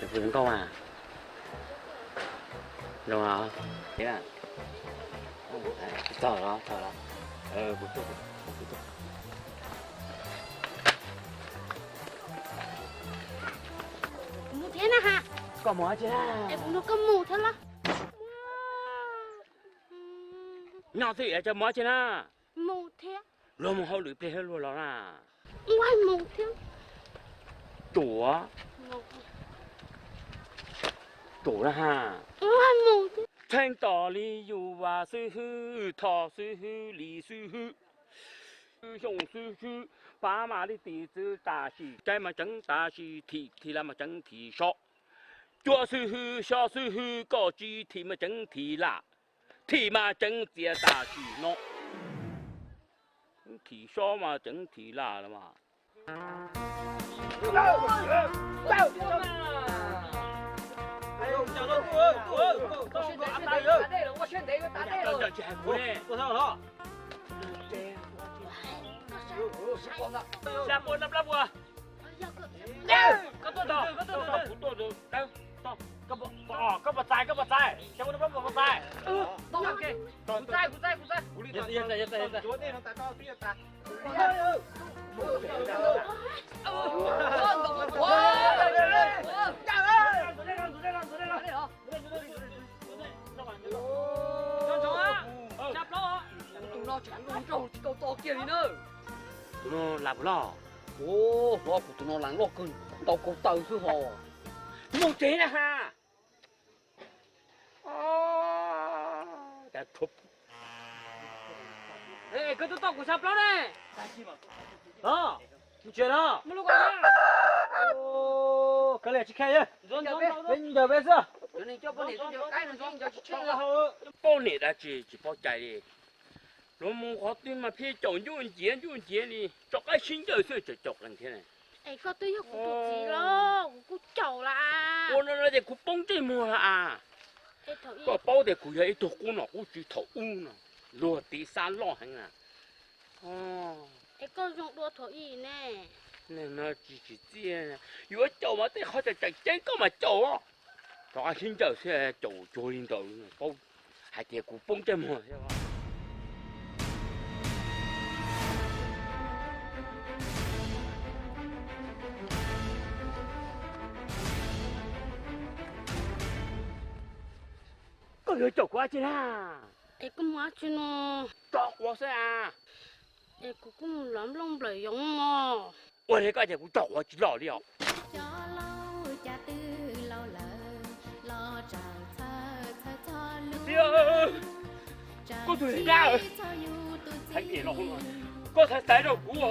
Kuv zoo nkauj mas. Zoo los? Txog los, txog los. Kuv tuaj, kuv tuaj. Kuv mus thiab na ha. Koj mus tsi na? Es kuv nrog koj mus thiab los? Nyob twj ywm es mus tsi na? Mus thiab. Luag mus hauj lwm pliag luag los na. Mus thiab. Tuam. Tuam na ha. Txheej tom li yus vas xwb hwb, tho xwb hwb, li xwb hwb, xyoo xwb hwb, pab mas li tim txwv tam sim, caij mas tseev tam sim, thim thim las mas tseev thim sob. Cuab xwb hwb, sob xwb hwb, koj tsis thim mas tseev thim las, thim mas tseev txias tam sim no. Thim sob mas tseev thim las los mas. Tsis hais kuv ne. Xya pua naj plab pua. Koj tuaj ntag, koj tuaj ntag, kuv tuaj ntag. Koj puas txais, koj puas txais? Xya pua naj plab pua puas txais? Kuv txais, kuv txais, kuv txais. Tus no tseem zoo nraug tsis tau to kiag li na. Tus no lam puas loj? Ua, hlob, kuv tus no lam loj kawg, ntau kaug taw xwb hos. Mus tsev na ha. Koj twb toj kuv xya plaub ne. Los, mus tsev los. Koj li tsis khe, peb ncaws peb xwb. Poj niam dab tsi tsis paub cai li. Luag mus qhov twg mas pheej caum ncuj nciav ncuj nciav li, tso qaib sib ncaws xwb tseem caum qees thiab ne. Es koj twb yog kuv tus txiv los kuv kuj caum las. Ua no no ces kuv poob ntsej muag los as. Koj paub tias kuv yog ib tug qub nom qub tswv thaum ub no, luag tiv xab loj heev na. Es koj zoo dua thaum ub ne. No tsis tsim txiaj, yuav caum mas tej qhov tseem tseem ceeb koj mas caum. Tso qaib sib ncaws xwb caum cuag li ntawd, paub hais tias kuv poob ntsej muag thiab. Koj yuav caum kuv dab tsi na? Es koj mus dab tsi no? Tso quav xwb a. Es kuv kuj mus lov nplooj nplawm yoov mog. Ua li koj ces kuv tso quav tsis loj li os. Koj tus hlais dab, koj txhais xaiv rau kuv os.